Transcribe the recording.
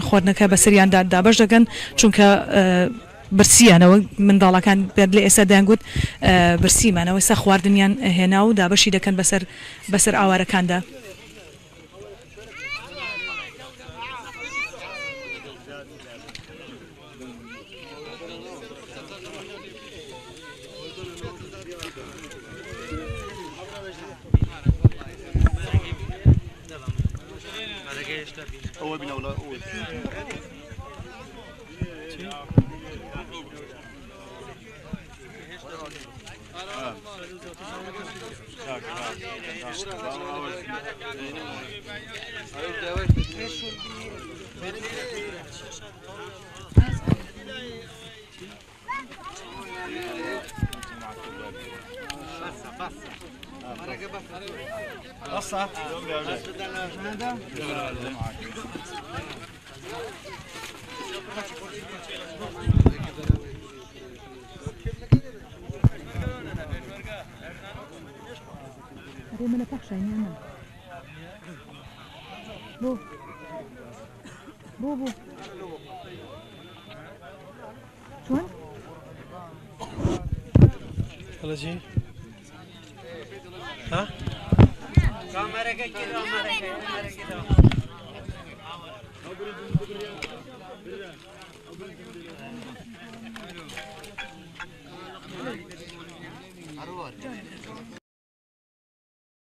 خواردنەکە بەسەریاندا دابەش دەکەن، چونکە برسییانەوە منداڵەکان لە ئێستا دەیانگوت برسیمانەوە ئێستا خواردنیان هێنا و دابەشی دەکەن بەسەر بەسەر ئاوارەکاندا.